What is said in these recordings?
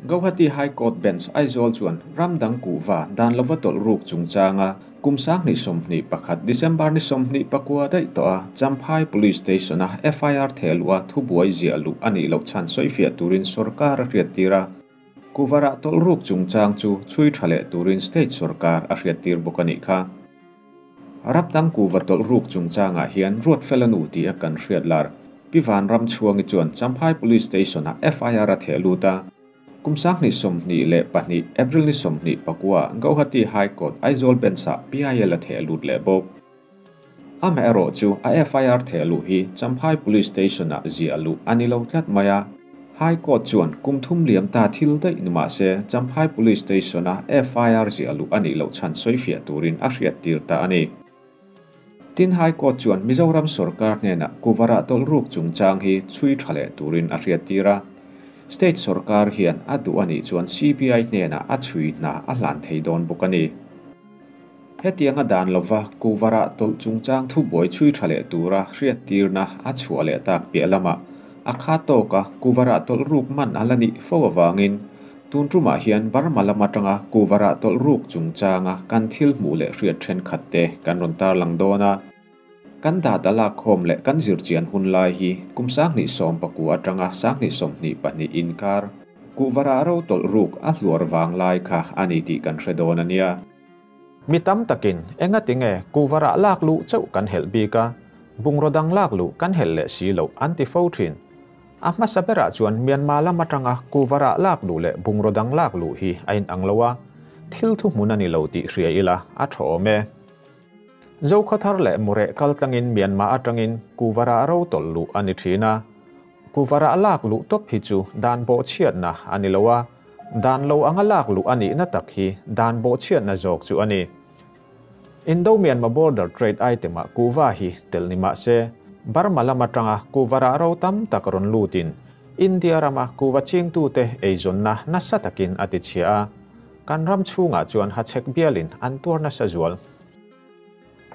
Gauhati High Court Bench Aizawl chuan ram dang kuhva dan lova tawlh ruk chungchanga kum 2021 December ni 24 daih tawh a Champhai Police Station a FIR thehluh a thubuai ziah luh a nih loh chhan sawifiah turin sorkar a hriattir a. Kuhvarah tawlh ruk chungchang chu chhui tha leh turin state sorkar a hriattir bawk a nih kha. Ram dang kuhva tawlh ruk chungchangah hian Ruatfela nu tih a kan hriat lar Pi Vanramchhuangi chuan Champhai Police Station ah FIR a theh lut a. Kum 2022 April ni 29 Gauhati High Court Aizawl Bench-ah PIL a theh lut leh bawk. Amaherawh chu a FIR theh luh hi Champhai Police Station-ah ziah luh a ni lo tlat mai a. High Court chuan kum thum liam ta thil daih ni mah se Champhai Police Station-a FIR ziah luh a nih loh chhan sawifiah turin a hriattir ta a ni. Tin High Court chuan Mizoram sorkar hnenah Kuvarah tawlh ruk chungchang hi chhui tha leh turin a hriattir a. State sorkar hian a duh a nih chuan CBI hnenah a chhui hna a hlan thei dawn bawk a ni. Hetianga dan lova Kuvarah tawlh chungchang thubuai chhui tha leh tura hriattirna a chhuah leh tak piah lamah a kha tawka Kuvarah tawlh ruk man a la nih fo avangin tun tumah hian Burma lam atanga Kuvarah tawlh ruk chungchanga kan thil hmuh leh hriat thenkhat te kan rawn tarlang dawn a. Kan data lak khawm leh kan zirchian hun lai hi kum 2019 atanga 2022 inkar Kuvarah ro tawlh ruk a hluar vang lai kha a ni tih kan hre dawn a nia. Mi tam takin enga tinge Kuvarah lak luh chauh kan helh bik a, bungraw dang lak luh kan helh leh si loh an ti fo thin. A hmasa berah chuan Myanmar lam atanga Kuvarah lak luh leh bungraw dang lak luh hi a inang lo a, thil thuhmun a ni lo tih hria ila a tha awm e. Zokhathar leh Mureh kal tlangin Myanmar atangin Kuvarah ro tawlh luh a ni thin a. Kuvarah lak luh tawp hi chu dan bawhchhiatna a ni lo a, dan lo anga lak luh a nihna tak hi dan bawhchhiatna zawk chu a ni. Indo-Myanmar border trade item-ah Kuva hi tel ni mah se, Burma lam atanga Kuvarah ro tam tak rawn lutin India rama Kuva chingtute eizawnna nasa takin a ti chhia a. Kan ram chhungah chuan hachhek bialin an tuar nasa zual.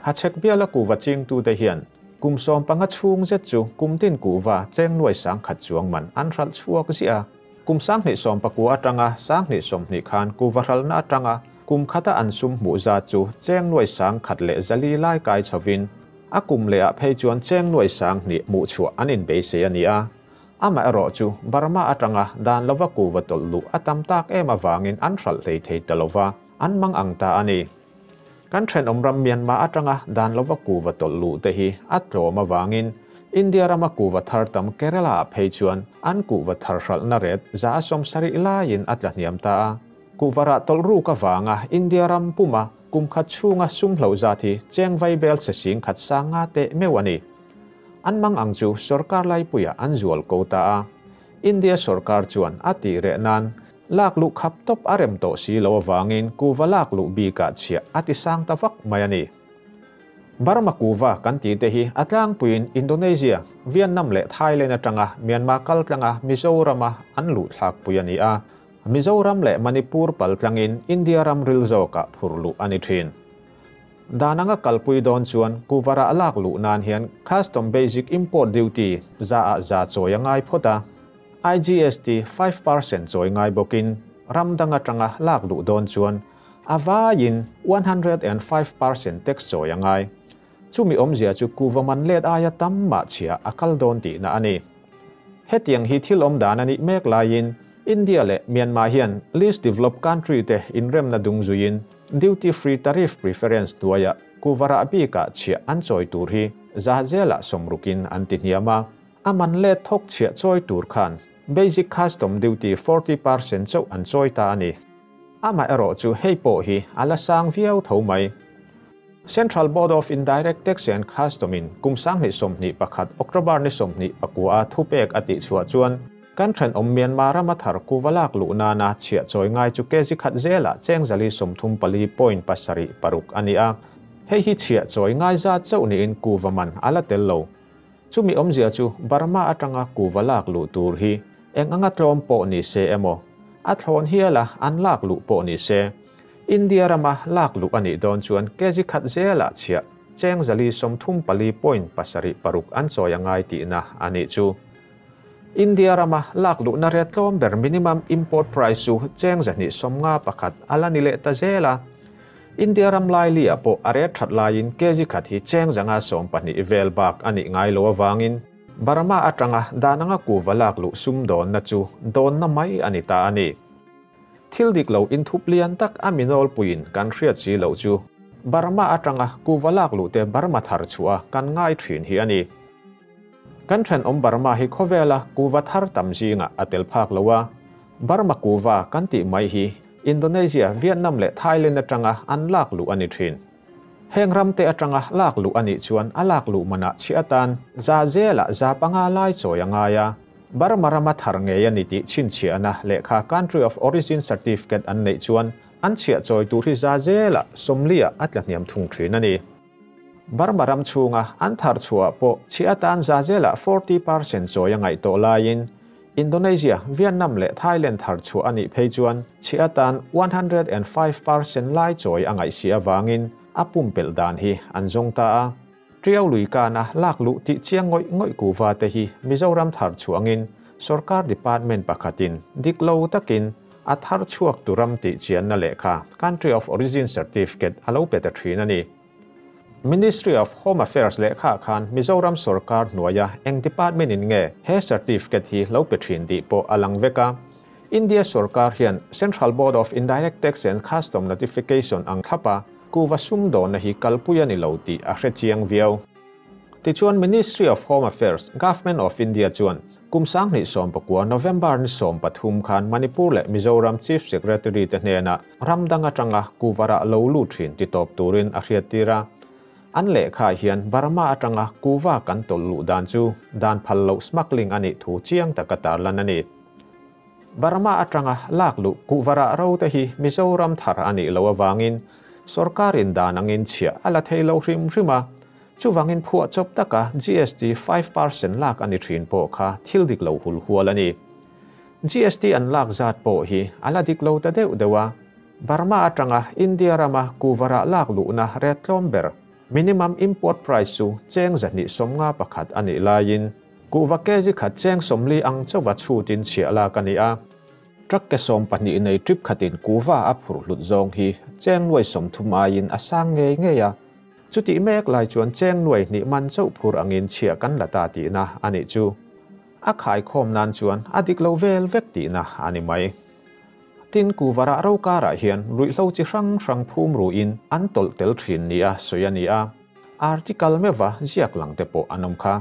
Hachhek biala Kuva chingtute hian kum 15 chhung zet chu kum tin Kuva cheng nuai 10,000 chuang man an hralh chhuak ziah a. Kum 2019 atanga 2020 khan Kuva hralhna atanga kum khata an sum hmuh zat chu cheng nuai 1,000 leh zali lai kai chhovin a kum leh ah phei chuan cheng nuai 2,000 hmuh chhuah an inbeisei a ni a. Amaherawh chu Burma atanga dan lova Kuva tawlh luh a tam tak em avangin an hralh hlei thei ta lova an mang ang ta a ni. Kan thenawm ram Myanmar atanga dan lova Kuva tawlh luh te hi a tlawm avangin India rama Kuva thar tam Kerala ah phei chuan an Kuva thar hralhna ret 70% laiin a tla hniam ta a. Kuvarah tawlh ruk avanga India ram puma kum khat chhunga sum hloh zat hi cheng vai bel che 10,000 sanga teh meuh a ni. An mang ang chu sorkar laipuia an zual ko ta a. India sorkar chuan a tih reh nan lak luh khap tawp a rem tawh si lo avangin Kuva lak luh bikah chhiah a ti sang ta vak mai a ni. Burma Kuva kan tih te hi a tlangpuiin Indonesia, Vietnam leh Thailand atanga Myanmar kal tlanga Mizorama an luh thlakpui a ni a. Mizoram leh Manipur pal tlangin India ram ril zawkah phur luh a ni thin. Dan anga kalpui dawn chuan Kuvarah lak luh nan hian Custom Basic Import Duty za ah za chawi a ngai phawt a. IGST 5% chawi ngai bawkin ram dang atanga lak luh dawn chuan a vaiin 105% tax chawi a ngai. Chumi awmzia chu Kuva man let aia tam mah chhia a kal dawn tihna a ni. Hetiang hi thil awm dan a nih mek laiin India leh Myanmar hian least developed country te inremna dung zuiin duty free tariff preference hnuaia Kuvarah bikah chhiah an chawi tur hi za zelah sawmrukin an ti hniam a. A man let thawk chhiah chawi tur khan basic custom duty 40% chauh an chawi ta a ni. Amaherawh chu hei pawh hi a la sang viau tho mai. Central Board of Indirect Tax and Custom in kum 2021 October ni 29 a thupek a tih chhuah chuan kan thenawm Myanmar rama thar Kuva lak luh nana chhiah chawi ngai chu kg khat zelah cheng zali 34.76 a ni a. Hei hi chhiah chawi ngai zat chauh niin Kuva man a la tel lo. Chumi awmzia chu Burma atanga Kuva lak luh tur hi eng anga tlawm pawh ni se emaw a thlawn hiala an lak luh pawh ni se India rama lak luh a nih dawn chuan kg khat zelah chhiah cheng 434 point pasarih paruk an chawi a ngai tihna a nih chu. India rama lak luhna rate tlawm ber minimum import price chu cheng 251 a la ni leh ta zel a. India ram laili ah pawh a rate that laiin kg khat hi cheng 112 vel bak a nih ngai lo avangin Burma atanga dan anga kuhva lak luh sum dawnna chu dawnna mai a ni ta a ni. Thil dik lo inthup lian tak a mi nawlpuiin kan hriat si loh chu Burma atanga kuhva lak luh te Burma thar chhuah a kan ngai thin hi a ni. Kan thenawm Burma hi khawvela kuhva thar tam zingah a tel phak lo a, Burma kuhva kan tih mai hi Indonesia, Vietnam leh Thailand atanga an lak luh a ni thin. Heng ramte atanga lak luh a nih chuan a lak luh manah chhiah atan za zelah 500 lai chawi a ngai a. Burma rama thar ngei a ni tih chhinchhiahna lehkha Country of Origin Certificate an neih chuan an chhiah chawi tur hi za zelah 40-ah a tla hniam thung thin a ni. Burma ram chhunga an thar chhuah pawh chhiah atan za zelah 40% chawi a ngaih tawh laiin Indonesia, Vietnam leh Thailand thar chhuah a nih phei chuan chhiah atan 105% lai chawi a ngaih si avangin a pumpelh dan hi an zawng ta a. Tiau lui kana lak luh tih chiang ngawih ngawih kuhva te hi Mizoram thar chhuah angin sorkar department pakhatin dik lo takin a thar chhuak tu ram tih chianna lehkha Country of Origin Certificate a lo pe ta thin a ni. Ministry of Home Affairs lehkha khan Mizoram sorkar hnuaia eng department in nge he certificate hi lo pe thin tih pawh a lang vek a. India sorkar hian Central Board of Indirect Tax and Custom Notification ang thlapa kuhva sum dawnna hi kalpui a ni lo tih a hre chiang viau. Tichuan Ministry of Home Affairs, Government of India chuan kum 2019 November ni 13 khan Manipur leh Mizoram Chief Secretary te hnenah ram dang atanga kuhva rah lo lut thin ti tawp turin a hriat tir a. An lehkha hian Burma atanga kuhva kan tawlh luh dan chu dan phal loh smuggling a nih thu chiang taka tarlan a ni. Burma atanga lak luh kuhva rah ro te hi Mizoram thar a nih loh avangin sorkarin dan angin chhiah a la thei lo hrim hrim a. Chuvangin phuah chawp taka GST 5% lak a ni thin pawh kha thil dik lo hul hual a ni. GST an lak zat pawh hi a la dik lo ta deuh deuh a. Burma atanga India rama kuhva rah lak luhna rate tlawm ber, minimum import price chu cheng 251 a nih laiin kuhva kg khat cheng 40 ang chauha chhutin chhiah lak a ni a. Truck ke 12 nei trip khatin kuhva a phurh hlut zawng hi cheng nuai 30 aiin a sang ngei ngei a. Chutih mek lai chuan cheng nuai hnih man chauh phur angin chhiah kan la ta tihna a nih chu. A khaikhawm nan chuan a dik lo vel vek tihna a ni mai. Tin kuhva rah ro karah hian ruihhlo chi hrang hrang phum ruin an tawlh tel thin nia sawi a ni a. Article meuha ziak lang te pawh an awm kha.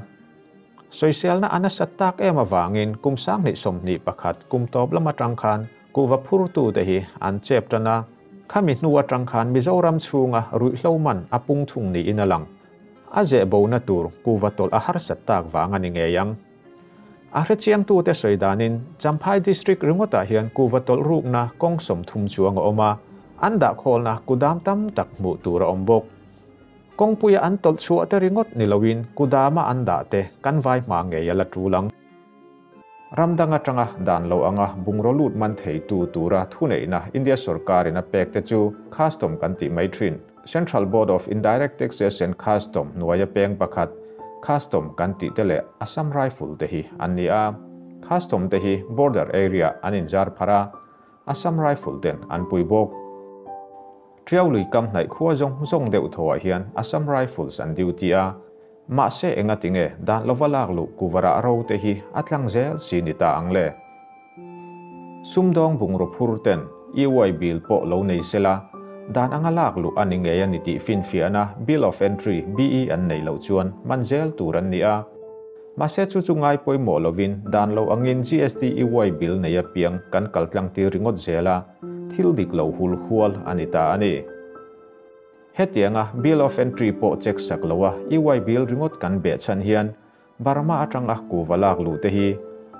Sawiselna a nasat tak em avangin kum 2021 kum tawp lam atang khan kuhva phurtu te hi an chep tan a. Khami hnu atang khan Mizoram chhunga ruihhlo man a pung thung niin a lang. A zeh bona tur kuhva tawlh a harsat tak vang a ni ngei ang. A hrechiangtu te sawi danin Champhai District ringawtah hian kuhva tawlh rukna kawng 30 chuang a awm a, an dah khawlna kudam tam tak hmuh tur a awm bawk. Kawngpuia an tawlh chhuah te ringawt ni loin kudama an dah te kan vai hma ngei a la tul ang. Ram dang atanga dan lo anga bungraw lut man theitu tura thuneihna India sorkarin a pek te chu custom kan tih mai thin. Central Board of Indirect Taxes and Custom hnuaia peng pakhat custom kan tih te leh Assam Rifle te hi an ni a. Custom te hi border area an inzar phar a, Assam Rifle ten an pui bawk. Tiau lui kam hnaih khua zawng zawng deuh thawah hian Assam Rifles an duty a, mahse enga tinge dan lova lak luh kuhva rah ro te hi a tlang zel si ni ta ang le. Sumdawng bungraw phur ten EY bill pawh lo nei sela, dan anga lak luh a ni ngei a ni tih finfiahna Bill of Entry, BE, an nei loh chuan man zel tur an ni a. Mahse chu chu ngai pawimawh lovin dan lo angin GST EY bill nei apiang kan kal tlang tir ringawt zel a, thil dik lo hul hual a ni ta a ni. Hetianga Bill of Entry pawh check sak lo a EY bill ringawt kan beh chhan hian Burma atanga kuhva lak luh te hi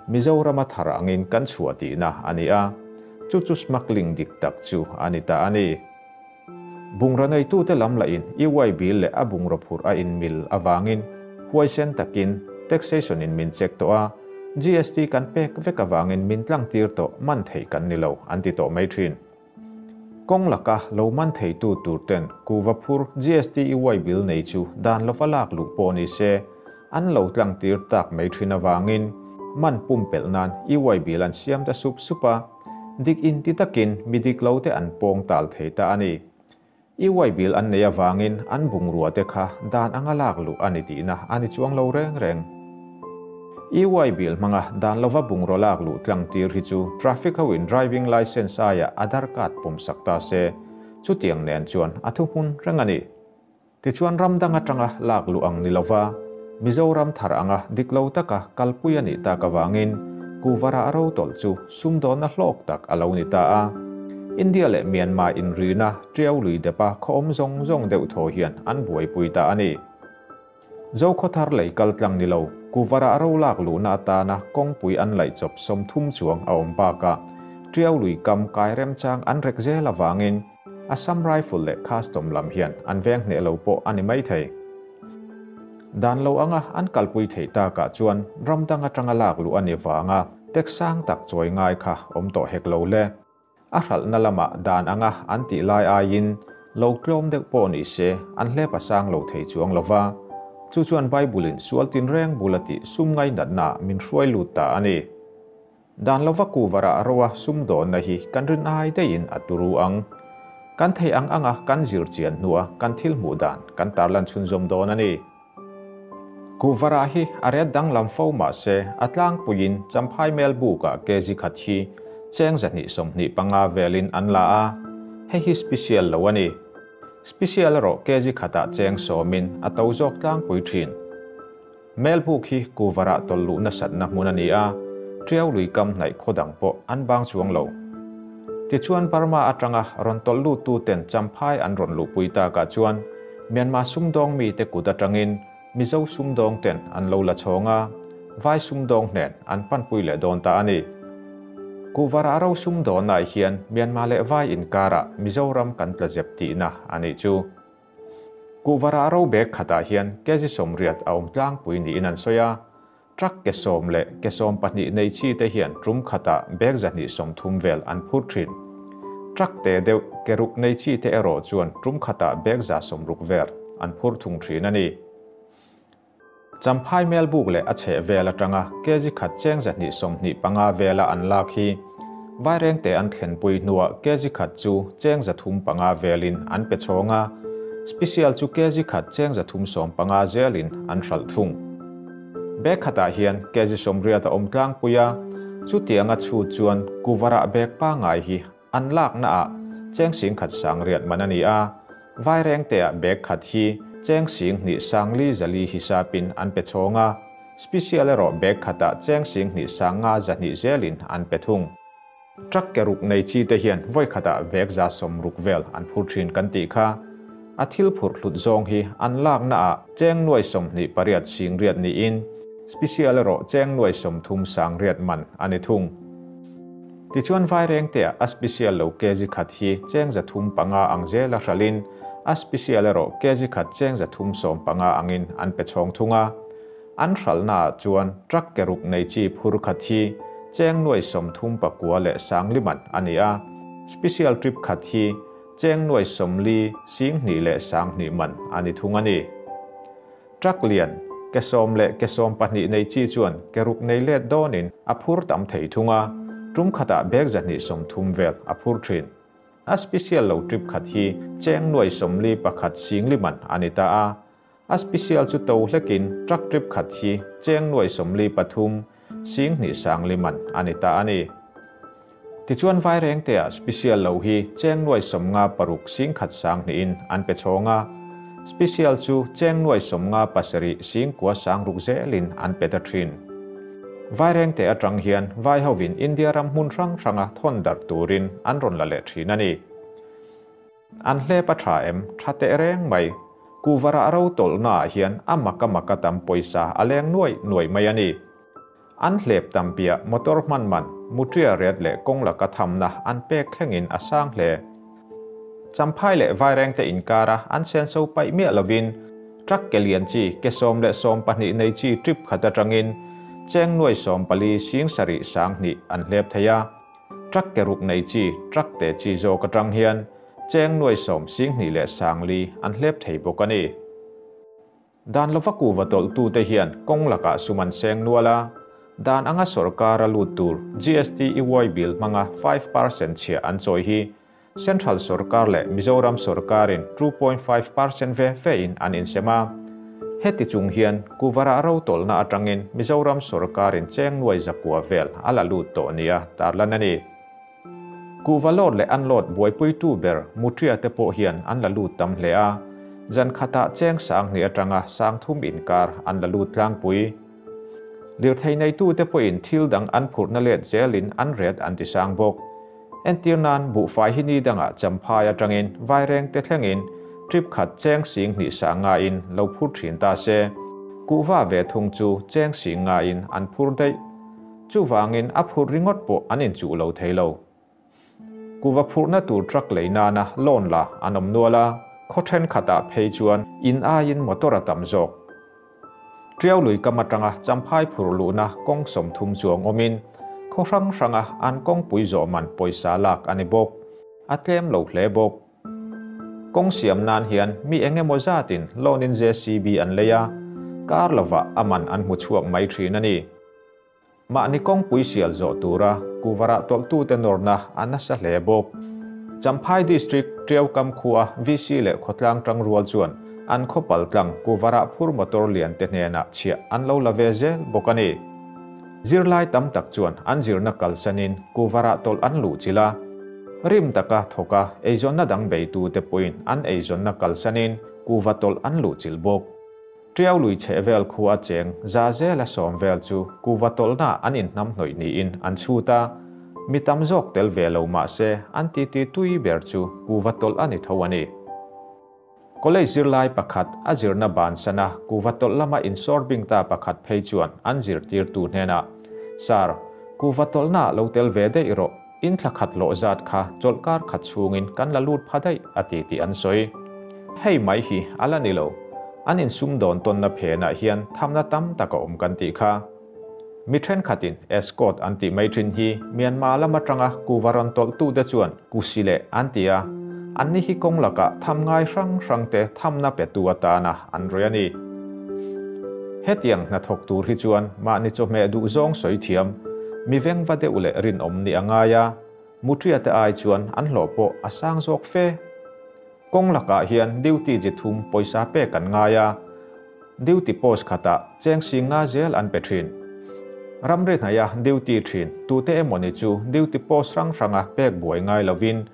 Mizorama thar angin kan chhuah tihna a ni a, chu chu smuggling dik tak chu a ni ta a ni. Bungraw neitute lam lahin EY bill leh a bungraw phurh a inmil avangin huaisen takin taxation in min check tawh a, GST kan pek vek avangin min tlang tir tawh man theih kan ni lo an ti tawh mai thin. Kawng laka lo man theitu tur ten kuhva phur GST e-way bill nei chu dan lova lak luh pawh ni se, an lo tlang tir tak mai thin avangin man pumpelh nan e-way bill an siam ta sup sup a, dik in ti takin mi dik lo te an pawng tal thei ta a ni. E-way bill an nei avangin an bungrua te kha dan anga lak luh a ni tihna a ni chuang lo reng reng. EY bill hmanga dan lova bungraw lak luh tlang tir hi chu traffic ho in driving licence aia Aadhaar card pawm sak ta se, chutiang nen chuan a thuhmun reng a ni. Tichuan ram dang atanga lak luh ang ni lova Mizoram thar anga dik lo taka kalpui a nih tak avangin Kuvara a ro tawlh chu sumdawnna hlawk tak a lo ni ta a. India leh Myanmar inrina Tiau lui depa khaw awm zawng zawng deuh thaw hian an buaipui ta a ni. Zokhawthar lei kal tlang ni lo, Kuvara a ro lak luhna atana kawngpui an laih chawp 30 chuang a awm bakah Tiau lui kam kai remchang an rek zel avangin Assam Rifle leh Custom lam hian an veng hneh lo pawh a ni mai thei. Dan lo anga an kalpui theih takah chuan ram dang atanga lak luh a ni vanga tek sang tak chawi ngai kha awm tawh hek lo le. A hralhna lamah dan anga an tih lai aiin lo tlawm deuh pawh ni se an hlep a sang lo thei chuang lo va. Chu chuan Bible-in sual tinreng bula tih sum ngainatna min hruai lut ta a ni. Dan lova kuvarah roa sumdawnna hi kan rin ai daihin a turu ang. Kan thei ang anga kan zir chian hnua kan thil hmuh dan kan tarlan chhunzawm dawn a ni. Kuhvarah hi a ret danglam fo mah se a tlangpuiin Champhai Melbukah kg khat hi cheng 225 velin an la a, hei hi special lo a ni. Special erawh kg khatah cheng sawmin a to zawk tlangpui thin. Melbuk hi Kuhvarah tawlh luh nasatna hmun a ni a, Tiau lui kam hnaih khaw dang pawh an bang chuang lo. Tichuan Burma atanga rawn tawlh luttuten Champhai an rawn luhpui takah chuan Myanmar sumdawng mite kut atangin Mizo sumdawng ten an lo la chhawng a, Vai sumdawng hnen an panpui leh dawn ta a ni. Kuhvara ro sumdawnnaah hian Myanmar leh Vai inkarah Mizoram kan tla zep tihna a nih chu. Kuhvara ro bag khatah hian kg 80 a awm tlangpui niin an sawi a, Truck ke sawm leh ke 12 nei chi te hian tum khatah bag 230 vel an phur thin. Truck te deuh ke ruk nei chi te erawh chuan tum khatah bag 160 vel an phur thung thin a ni. Champhai Melbuk leh a chheh vel atanga kg khat cheng 225 vela an lak hi Vairengte an thlenpui hnuah kg khat chu cheng 305 velin an pe chhawng a, special chu kg khat cheng 315 zelin an hralh thung. Bag khatah hian kg 80 a awm tlangpui a, chutianga chhut chuan Kuvarah bag pangai hi an laknaah cheng 10,100 man a ni a, Vairengteah bag khat hi cheng 2,400 hisapin an pe chhawng a, special erawh bag khatah cheng 2,500 zelin an pe thung. Truck ke ruk nei chi te hian vawi khatah bag 160 vel an phur thin kan tih kha. A thil phurh hlut zawng hi an laknaah cheng 28,800 niin special erawh cheng 30,900 man a ni thung. Tichuan Vairengteah a special lo kg khat hi cheng 305 ang zela hralin a special erawh kg khat cheng 315 angin an pe chhawng thung a. An hralhnaah chuan truck ke ruk nei chi phur khat hi cheng 39 leh 50 man a ni a, special trip khat hi cheng 40,2 leh 2 man a ni thung a ni. Truck lian ke 10 leh ke 12 nei chi chuan ke ruk nei let dawnin a phur tam thei thung a, tum khatah bag 230 vel a phur thin. A special lo trip khat hi cheng 41,400 man a ni ta a, a special chu to hlekin truck trip khat hi cheng 43,250 man a ni ta a ni. Tichuan Vairengteah special lo hi cheng 56,100 in an pe chhawng a, special chu cheng 97,960 zelin an pe ta thin. Vairengte atang hian Vai hovin India ram hmun hrang hranga thawn darh turin an rawn la leh thin a ni. An hlep a tha em, tha teh reng mai. Kuhvarah ro tawlhnaah hian a maka maka tam pawisa a leng nuai nuai mai a ni. An hlep tam piah motor hman man, mutria ret leh kawng laka thamna an pek thlengin a sang hle. Champhai leh Vairengte inkara an senso paih miah lovin truck ke lian chi ke 10 leh 12 nei chi trip khat atangin cheng 40,702 an hlep thei a. Truck ke ruk nei chi truck te chi zawk atang hian cheng nuai sawm singhnih leh sangli an hlep thei bawk a ni. Dan lova kuhva tawlhtute hian kawng lakah sum an seng nual a, dan anga sorkara lut tur GST EY bill hmanga 5% chhiah an chawi hi Central sorkar leh Mizoram sorkarin 2.5% ve vein an insem a. Heti chung hian kuhva ro tawlhna atangin Mizoram sorkarin cheng nuai zakua vel a la lut tawh nia tarlan a ni. Kuhva load leh unload buaipuitu ber Mutria te pawh hian an la lut tam hle a, zan khatah cheng 2000 atanga 3000 inkar an la lut tlangpui. Lirthei neitute pawhin thil dang an phurhna let zelin an ret an ti sang bawk. Entir nan buhfai hi ni dangah Champhai atangin Vaireng te thlengin trip khat cheng 20,000 sanga in lo phur thin ta se. Kuhva ve thung chu cheng 50 in an phur daih. Chuwangin a phur ringawt pawh an inchuh lo thei lo. Kuhva phurhna tur truck lei nana loan la an awm nual a, khaw thenkhatah phei chuan in aiin motor a tam zawk. Tiau lui kam atanga Champhai phur luhna kawng 30 chuang awmin khaw hrang hranga an kawng pui zawh man pawisa lak a ni bawk. A tlem lo hle bawk. Kawng siam nan hian mi engemaw zatin loan in JCB an lei a, kar lova a man an hmu chhuak mai thin a ni. Mahni kawng pui sial zawh tura kuhva rah tawlhtute nawrna a nasa hle bawk. Champhai District Tiau kam khua VC leh khawtlang tang rual chuan an khaw paltlang kuhva rah phur motor lian te hnenah chhiah an lo la ve zel bawk a ni. Zirlai tam tak chuan an zirna kalsanin kuhva rah tawlh an luh chilh a. Rim taka thawka eizawnna dang beitute pawhin an eizawnna kalsanin kuhva tawlh an luh chilh bawk. Tiau lui chhe vel khu a cheng za zela sawm vel chu kuhva tawlhna an inhnam hnawih niin an chhut a. Mi tam zawk tel ve lo mah se an ti ti tui ber chu kuhva tawlh a ni tho a ni. College zirlai pakhat a zirna ban sana kuhva tawlh lama insawr bing ta pakhat phei chuan an zirtirtu hnenah, Sir, kuhva tawlhna lo tel ve daih rawh, in thla khat lawh zat kha chawlhkar khat chhungin kan la lut pha daih a ti tih an sawi. Hei mai hi a la ni lo. An insum dawn tawnna phenah hian thamna tam tak a awm kan tih kha. Mi thenkhatin escort an tih mai thin hi Myanmar lama tanga kuhva rawn tawlhtute chuan kusi leh an ti a. An ni hi kawng lakah tham ngai hrang hrangte thamna petu atana an rui a ni. Hetiang hnathawk tur hi chuan mahni chawhmeh duh zawng sawi thiam, mi veng va deuh leh rinawm ni a ngai a, Mutria te ai chuan an hlawh pawh a sang zawk fe. Kawng lakah hian duty ji thum pawisa pek an ngai a, duty post khatah cheng 50 zel an pe thin. Ramri hnaia duty thin tute emawni chu duty post hrang hranga pek buai ngai lovin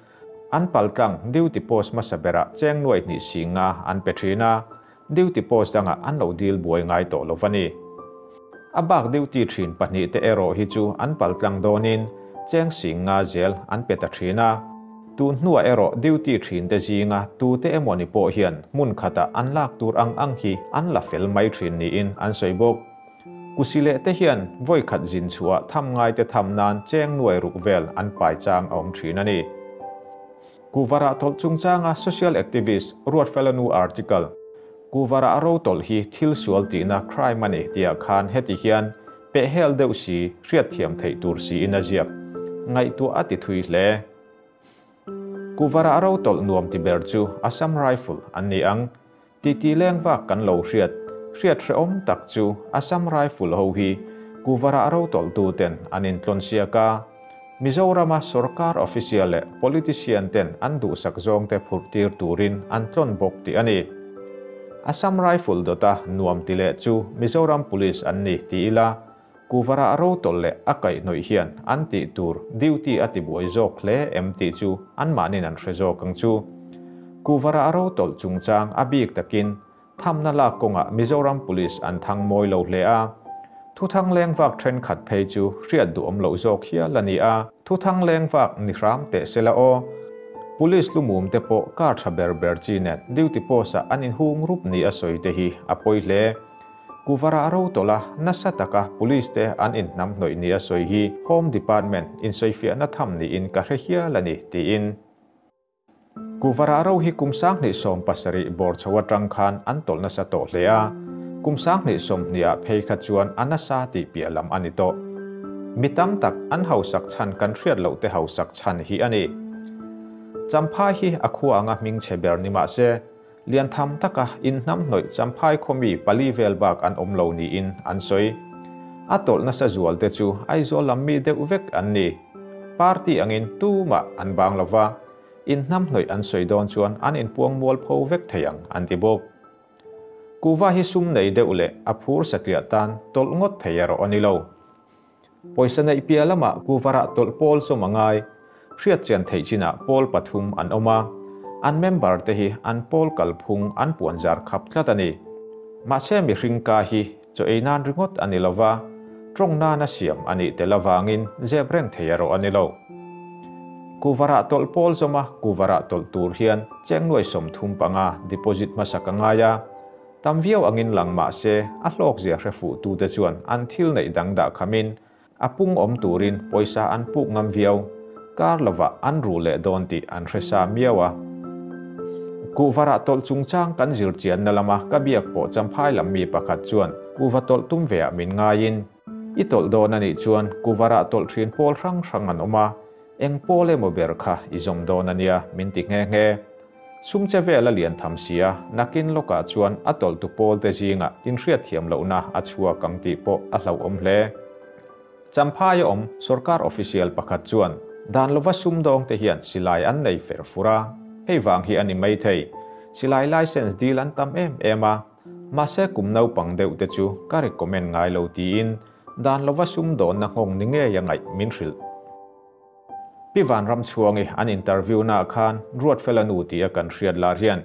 an paltlang duty post hmasa berah cheng 2,000 50 an pe thin a, duty post danga an lo dil buai ngai tawh lo va ni. A bak duty thin pahnih te erawh hi chu an paltlang dawnin cheng 50 zel an pe ta thin a. Tun hnuah erawh duty thin te zinga tute emawni pawh hian hmun khatah an lak tur ang ang hi an la fel mai thin niin an sawi bawk. Kusi leh te hian vawi khat zin chhuah tham ngai te tham nan cheng 6,000 vel an pai chang a awm thin a ni. Kuhva rah tawlh chungchanga social activist Ruat Felanu article Kuhva rah ro tawlh hi thil sual tihna crime a ni tihah khan heti hian peh hel deuh si hriat thiam theih tur si in a ziak. Ngaihtuah a ti thui hle. Kuhva rah ro tawlh nuam ti ber chu Assam Rifle an ni ang. Ti ti leng vak kan lo hriat. Hriat hreawm tak chu Assam Rifle ho hi kuhva rah ro tawlhtu ten an intlawn siak a. Mizorama sorkar official leh politician ten an duhsak zawng te phurh tir turin an tlawn bawk tih a ni. Assam Rifle dawta nuam ti leh chu Mizoram Police an ni ti ila, kuhva rah ro tawlh leh a kaihhnawih hian an tih tur duty a ti buai zawk hle em tih chu anmahnin an hre zawk ang chu. Kuhva rah ro tawlh chungchang a bik takin thamna lak kawngah Mizoram Police an thang mawi lo hle a. Thu thang leng vak thenkhat phei chu hriat duh awm loh zawk hial a ni a. Thu thang leng vak ni hram teh sela aw. Police lumum te pawh kar tha ber ber chi nen duty post ah an inhung rup ni a sawi te hi a pawi hle. Kuhva rah ro tawlh a nasa taka police te an inhnam hnawih ni a sawi hi Home Department insawifiahna tham niin ka hre hial a ni tiin. Kuhva rah ro hi kum 2017 bawr chho atang khan an tawlh nasa tawh hle a, kum 2020 ah phei kha chuan a nasa tih piah lam a ni tawh. Mi tam tak an hausak chhan kan hriat loh te hausak chhan hi a ni. Champhai hi a khua anga hming chhe ber ni mah se, lian tham taka inhnamhnawih Champhai khawmi pali vel bak an awm lo niin an sawi. A tawlh nasa zual te chu Aizawl lam mi deuh vek an ni. Party angin tumah an bang lo va, inhnamhnawih an sawi dawn chuan an inpuang mualpho vek thei ang an ti bawk. Kuhva hi sum nei deuh leh a phur satliah tan tawlh ngawt thei erawh a ni lo. Pawisa neih piah lamah kuhvarah tawlh pawl sawm a ngai. Hriat chian theih chinah pawl pathum an awm a, an member te hi an pawl kalphung an puanzar khap tlat a ni. Mahse mihring ka hi chaw ei nan ringawt a ni lova, tawng nana siam a nih tel avangin zep reng thei erawh a ni lo. Kuhvarah tawlh pawl zawma kuhvarah tawlh tur hian cheng nuai 35 deposit hmasa ka ngai a, tam viau angin lang mah se a hlawkzia hre fuh tute chuan an thil neih dang dah khamin a pung awm turin pawisa an puk ngam viau, kar lovah an ru leh dawn tih an hre sa miau a. Kuhvarah tawlh chungchang kan zir chianna lama ka biak pawh Champhai lam mi pakhat chuan kuhva tawlh tum veah min ngaiin, I tawlh dawn a nih chuan kuhvarah tawlh thin pawl hrang hrang an awm a, eng pawl emaw ber kha i zawm dawn a nia min ti nghe nghe. Sum che vel a lian tham si a, nakin lawkah chuan a tawlhtu pawlte zingah inhriatthiam lohna a chhuak ang tih pawh a hlauhawm hle. Champhai a awm sorkar official pakhat chuan dan lova sumdawngte hian silai an nei fer fur a, hei vang hi a ni maithei. Silai license dil an tam em em a, mahse kum naupang deuh te chu ka recommend ngai lo tiin dan lova sumdawnna nghawng ni ngei a ngaih min hrilh. Pi Vanramchhuangi an interview naah khan Ruatfela nu tih a kan hriat lar hian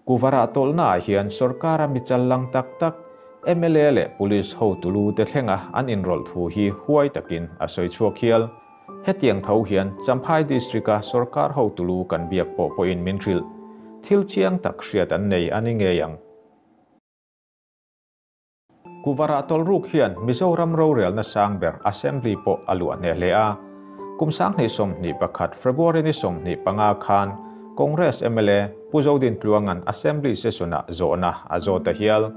Kuvarah tawlhnaah hian sorkara mi chal lang tak tak mla leh police hotu lu te thlenga an inrawlh thu hi huai takin a sawi chhuak hial. Hetiang tho hian Champhai District-a sorkar hotu lu kan biak pawh pawhin min hrilh. Thil chiang tak hriat an nei a ni ngei ang. Kuvarah tawlhruk hian Mizoram rorelna sang ber Assembly pawh a luah hneh hle a. Kum 2021 February ni 25 khan Congress mla Pu Zodin Tluanga'n Assembly session-ah zawhna a zawt a hial.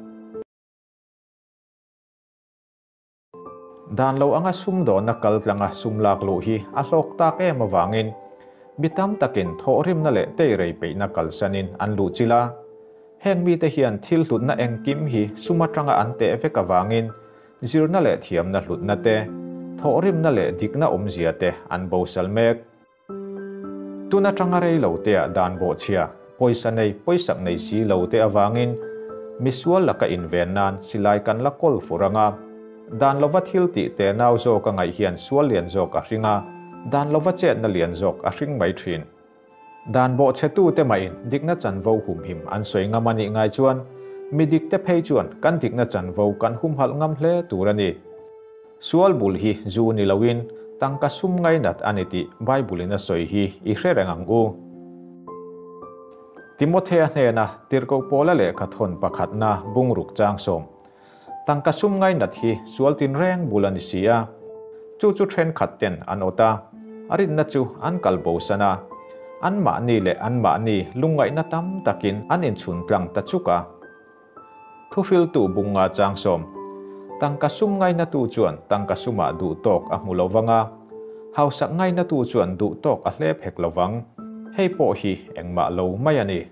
Dan lo anga sumdawnna kal tlanga sum lak luh hi a hlawk tak em avangin mi tam takin thawhrimna leh teirei peihna kalsanin an luh chilh a. Heng mite hian thil hlutna engkim hi sum atanga an teh vek avangin zirna leh thiamna hlutna te, thawhrimna leh dikna awmzia te an bosal mek. Tun atanga rei lo teah dan bawhchhia, pawisa nei, pawisak nei si lo te avangin misual laka inven nan silai kan la kawl fur ang a. Dan lova thil tih te nau zawk a ngaih hian sual lian zawk a hring a, dan lova chetna lian zawk a hring mai thin. Dan bawhchhetute mahin dikna chanvo humhim an sawi ngam a nih ngai chuan mi dikte phei chuan kan dikna chanvo kan humhalh ngam hle tur a ni. Sual bul hi zu ni loin tangka sum ngainat a ni tih Bible-in a sawi hi i hre reng ang u. Timothea hnena tirhkoh Paula lehkha thawn pakhatna bungruk chang sawm Tangka sum ngainat hi sual tinreng bul a ni si a, chu chu thenkhat ten an awt a, a rinna chu an kal bosan a, anmahni leh anmahni lungngaihna tam takin an inchhun tlang ta chuk a. Thuhriltu bunga chang sawm, Tangka sum ngainatu chuan tangka sumah duh tawk a hmu lo vang a, hausak ngainatu chuan duh tawk a hlep hek lo vang. Hei pawh hi engmah lo mai a ni.